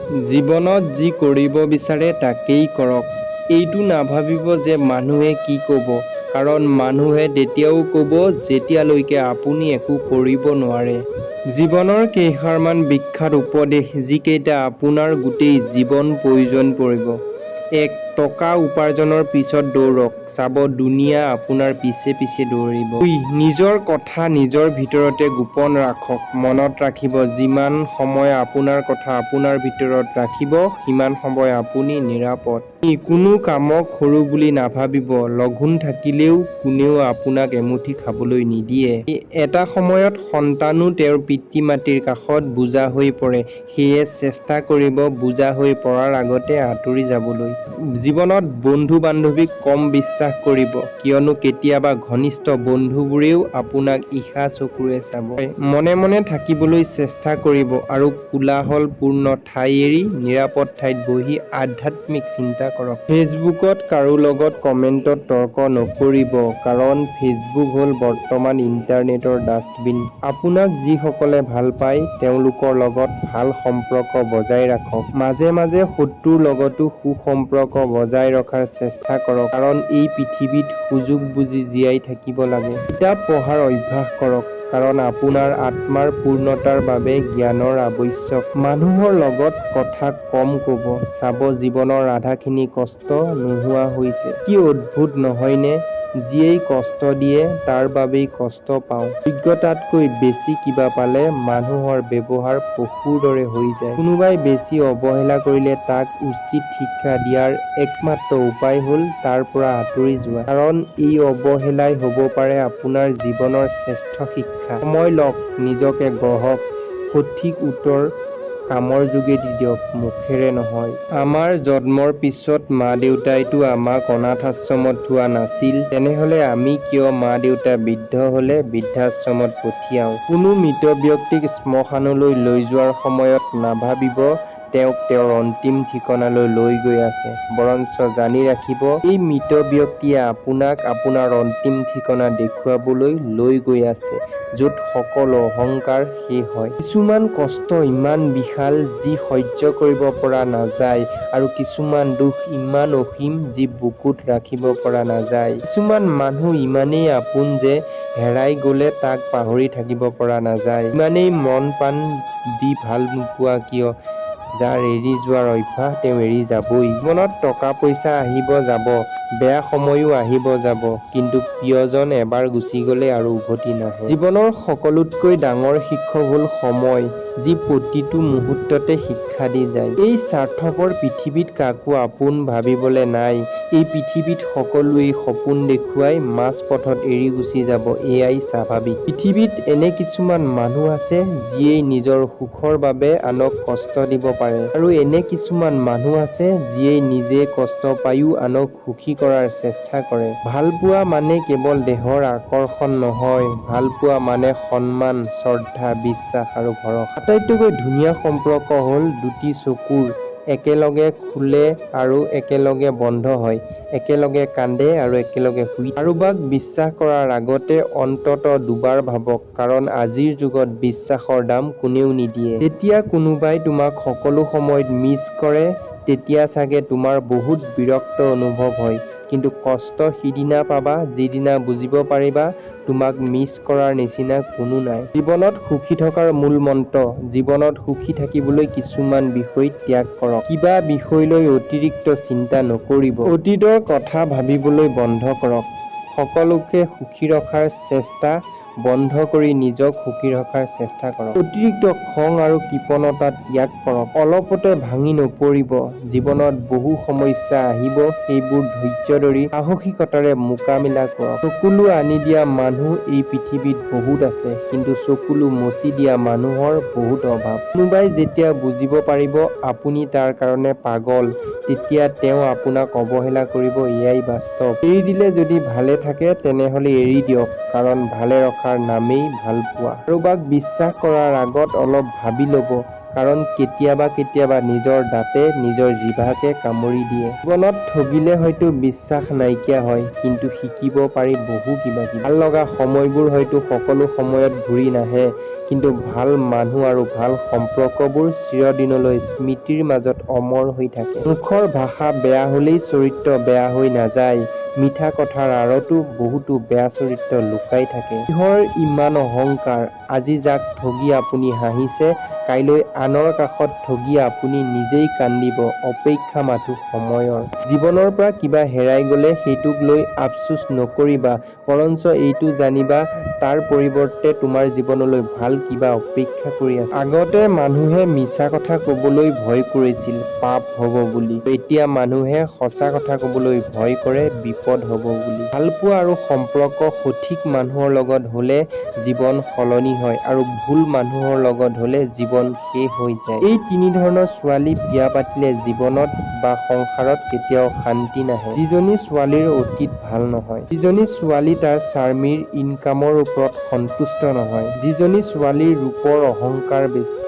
জীৱনত যি কৰিব বিচাৰে তাকেই কৰক। এইটো নাভাবিব যে মানুহে কি ক'ব, কাৰণ মানুহে তেতিয়াও ক'ব যেতিয়ালৈকে আপুনি একো কৰিব নোৱাৰে। জীৱনৰ কেইষাৰমান বিখ্যাত উপদেশ যিকেইটা আপোনাৰ গোটেই জীৱন প্ৰয়োজন পৰিব। 1. টকা উপাৰ্জনৰ পিছত দৌৰক, চাব দুনিয়া আপোনাৰ পিছে পিছে দৌৰিব। 2. নিজৰ কথা নিজৰ ভিতৰতে গোপন ৰাখক, মনত ৰাখিব যিমান সময় আপোনাৰ কথা আপোনাৰ ভিতৰত ৰাখিব সিমান সময় আপুনি নিৰাপদ। 3. কোনো কামক সৰু বুলি নাভাবিব, লঘোণ থাকিলেও কোনেও আপোনাক এমুঠি খাবলৈ নিদিয়ে। এটা সময়ত সন্তানো তেওঁৰ পিতৃ-মাতৃৰ কাষত বোজা হৈ পৰে, সেয়ে চেষ্টা কৰিব বোজা হৈ পৰাৰ আগতে আঁতৰি যাবলৈ। জীৱনত বন্ধু-বান্ধৱীক কম বিশ্বাস কৰিব, কিয়নো কেতিয়াবা ঘনিষ্ঠ বন্ধুবোৰেও আপোনাক ঈৰ্ষা চকুৰে চাব। মনে মনে থাকিবলৈ চেষ্টা কৰিব আৰু কোলাহলপূৰ্ণ ঠাই এৰি নিৰাপদ ঠাইত বহি আধ্যাত্মিক চিন্তা কৰক। ফেচবুকত কাৰো লগত কমেন্টত তৰ্ক নকৰিব, কাৰণ ফেচবুক হ'ল বৰ্তমান ইন্টাৰনেটৰ ডাষ্টবিন। আপোনাক যিসকলে ভাল পায় তেওঁলোকৰ লগত ভাল সম্পৰ্ক বজাই ৰাখক। মাজে মাজে শত্ৰুৰ লগতো সুসম্পৰ্ক বজাই ৰখাৰ চেষ্টা কৰক, কাৰণ এই পৃথিৱীত সুযোগ বুজি জীয়াই থাকিব লাগে। কিতাপ পঢ়াৰ অভ্যাস কৰক, কাৰণ আপোনাৰ আত্মাৰ পূৰ্ণতাৰ বাবে জ্ঞানৰ আৱশ্যক। মানুহৰ লগত কথা কম ক'ব, চাব জীৱনৰ আধাখিনি কষ্ট নোহোৱা হৈছে। কি অদ্ভুত নহয়নে, যিয়েই কষ্ট দিয়ে তাৰ বাবেই কষ্ট পাওঁ। যোগ্যতাতকৈ বেছি কিবা পালে মানুহৰ ব্যৱহাৰ পশুৰ দৰে হৈ যায়। কোনোবাই বেছি অৱহেলা কৰিলে তাক উচিত শিক্ষা দিয়াৰ একমাত্ৰ উপায় হ'ল তাৰ পৰা আঁতৰি যোৱা, কাৰণ এই অৱহেলাই হ'ব পাৰে আপোনাৰ জীৱনৰ শ্ৰেষ্ঠ শিক্ষা। সময় লওক, নিজকে গঢ়ক, সঠিক উত্তৰ কামৰ যোগেদি দিয়ক, মুখেৰে নহয়। আমাৰ জন্মৰ পিছত মা-দেউতাইতো আমাক অনাথ আশ্ৰমত থোৱা নাছিল, তেনেহ'লে আমি কিয় মা-দেউতা বৃদ্ধ হ'লে বৃদ্ধাশ্ৰমত পঠিয়াওঁ? কোনো মৃত ব্যক্তিক শ্মশানলৈ লৈ যোৱাৰ সময়ত নাভাবিব তেওঁক তেওঁৰ অন্তিম ঠিকনালৈ লৈ গৈ আছে, বৰঞ্চ জানি ৰাখিব এই মৃত ব্যক্তিয়ে আপোনাক আপোনাৰ অন্তিম ঠিকনা দেখুৱাবলৈ লৈ গৈ আছে, য'ত সকলো অহংকাৰ শেষ হয়। কিছুমান কষ্ট ইমান বিশাল যি সহ্য কৰিব পৰা নাযায় আৰু কিছুমান দুখ ইমান অসীম যি বুকুত ৰাখিব পৰা নাযায়। কিছুমান মানুহ ইমানেই আপোন যে হেৰাই গ'লে তাক পাহৰি থাকিব পৰা নাযায়। যিমানেই মন-প্ৰাণ দি ভাল নোপোৱা কিয়, যাৰ এৰি যোৱাৰ অভ্যাস তেওঁ এৰি যাবই। জীৱনত টকা-পইচা আহিব যাব, বেয়া সময়ো আহিব যাব, কিন্তু প্ৰিয়জন এবাৰ গুচি গ'লে আৰু উভতি নাহে। জীৱনৰ সকলোতকৈ ডাঙৰ শিক্ষক হ'ল সময়, যি প্ৰতিটো মুহূৰ্ততে শিক্ষা দি যায়। এই স্বাৰ্থপৰ পৃথিৱীত কাকো আপোন ভাবিবলে নাই, এই পৃথিৱীত সকলোৱেই সপোন দেখুৱাই মাজ পথত এৰি গুচি যাব, এয়াই স্বাভাৱিক। পৃথিৱীত এনে কিছুমান মানুহ আছে যিয়েই নিজৰ সুখৰ বাবে আনক কষ্ট দিব পাৰে আৰু এনে কিছুমান মানুহ আছে যিয়েই নিজে কষ্ট পাইও আনক সুখী কৰাৰ চেষ্টা কৰে। ভালপোৱা মানে কেৱল দেহৰ আকৰ্ষণ নহয়, ভালপোৱা মানে সন্মান, শ্ৰদ্ধা, বিশ্বাস আৰু ভৰসা। আটাইতকৈ ধুনীয়া সম্পৰ্ক হ'ল দুটি চকুৰ, একেলগে খোলে আৰু একেলগে বন্ধ হয়, একেলগে কান্দে আৰু একেলগে শুই। কাৰোবাক বিশ্বাস কৰাৰ আগতে অন্ততঃ দুবাৰ ভাবক, কাৰণ আজিৰ যুগত বিশ্বাসৰ দাম কোনেও নিদিয়ে। যেতিয়া কোনোবাই তোমাক সকলো সময়ত মিছ কৰে তেতিয়া চাগে তোমাৰ বহুত বিৰক্ত অনুভৱ হয়, কিন্তু কষ্ট সিদিনা পাবা যিদিনা বুজিব পাৰিবা তোমাক মিছ কৰাৰ নিচিনা কোনো নাই। জীৱনত সুখী থকাৰ মূল মন্ত্ৰ, জীৱনত সুখী থাকিবলৈ কিছুমান বিষয় ত্যাগ কৰক। কিবা বিষয় লৈ অতিৰিক্ত চিন্তা নকৰিব। অতীতৰ কথা ভাবিবলৈ বন্ধ কৰক। সকলোকে সুখী ৰখাৰ চেষ্টা বন্ধ কৰি নিজক সুখী ৰখাৰ চেষ্টা কৰক। অতিৰিক্ত খং আৰু কৃপণতা ত্যাগ কৰক। অলপতে ভাঙি নপৰিব। জীৱনত বহু সমস্যা আহিব, সেইবোৰ ধৈৰ্য ধৰি সাহসিকতাৰে মোকাবিলা কৰক। চকুলো আনি দিয়া মানুহ এই পৃথিৱীত বহুত আছে, কিন্তু চকুলো মচি দিয়া মানুহৰ বহুত অভাৱ। কোনোবাই যেতিয়া বুজিব পাৰিব আপুনি তাৰ কাৰণে পাগল, তেতিয়া তেওঁ আপোনাক অৱহেলা কৰিব, এয়াই বাস্তৱ। এৰি দিলে যদি ভালে থাকে তেনেহ'লে এৰি দিয়ক, কাৰণ ভালে ৰখাৰ নামেই ভালপোৱা। কাৰোবাক বিশ্বাস কৰাৰ আগত অলপ ভাবি ল'ব, কাৰণ কেতিয়াবা কেতিয়াবা নিজৰ দাঁতে নিজৰ জিভাকে কামুৰি দিয়ে। জীৱনত ঠগিলে হয়তো বিশ্বাস নাইকিয়া হয়, কিন্তু শিকিব পাৰি বহু কিবাকিবি। ভাল লগা সময়বোৰ হয়তো সকলো সময়ত ঘূৰি নাহে, কিন্তু ভাল মানুহ আৰু ভাল সম্পৰ্কবোৰ চিৰদিনলৈ স্মৃতিৰ মাজত অমৰ হৈ থাকে। মুখৰ ভাষা বেয়া হ'লেই চৰিত্ৰ বেয়া হৈ নাযায়। মিঠা কথাৰ আঁৰতো বহুতো বেয়া চৰিত্ৰ লুকাই থাকে। কিহৰ ইমান অহংকাৰ? আজি যাক ঠগি আপুনি হাঁহিছে, কাইলৈ আনৰ কাষত ঠগি আপুনি নিজেই কান্দিব। অপেক্ষা মাথোঁ সময়ৰ। জীৱনৰ পৰা কিবা হেৰাই গ'লে সেইটোক লৈ আফচোচ নকৰিবা, বৰঞ্চ এইটো জানিবা তাৰ পৰিৱৰ্তে তোমাৰ জীৱনলৈ ভাল কিবা অপেক্ষা কৰি আছে। আগতে মানুহে মিছা কথা ক'বলৈ ভয় কৰিছিল, পাপ হ'ব বুলি। এতিয়া মানুহে সঁচা কথা ক'বলৈ ভয় কৰে, বিপদ হ'ব বুলি। ভালপোৱা আৰু সম্পৰ্ক সঠিক মানুহৰ লগত হ'লে জীৱন সলনি হয় আৰু ভুল মানুহৰ লগত হ'লে জীৱন শেষ হৈ যায়। এই তিনিধৰণৰ ছোৱালী বিয়া পাতিলে জীৱনত বা সংসাৰত কেতিয়াও শান্তি নাহে। যিজনী ছোৱালীৰ অতীত ভাল নহয়। যিজনী ছোৱালী তাৰ স্বামীৰ ইনকামৰ ওপৰত সন্তুষ্ট নহয়। যিজনী ছোৱালীৰ ৰূপৰ অহংকাৰ বেছি।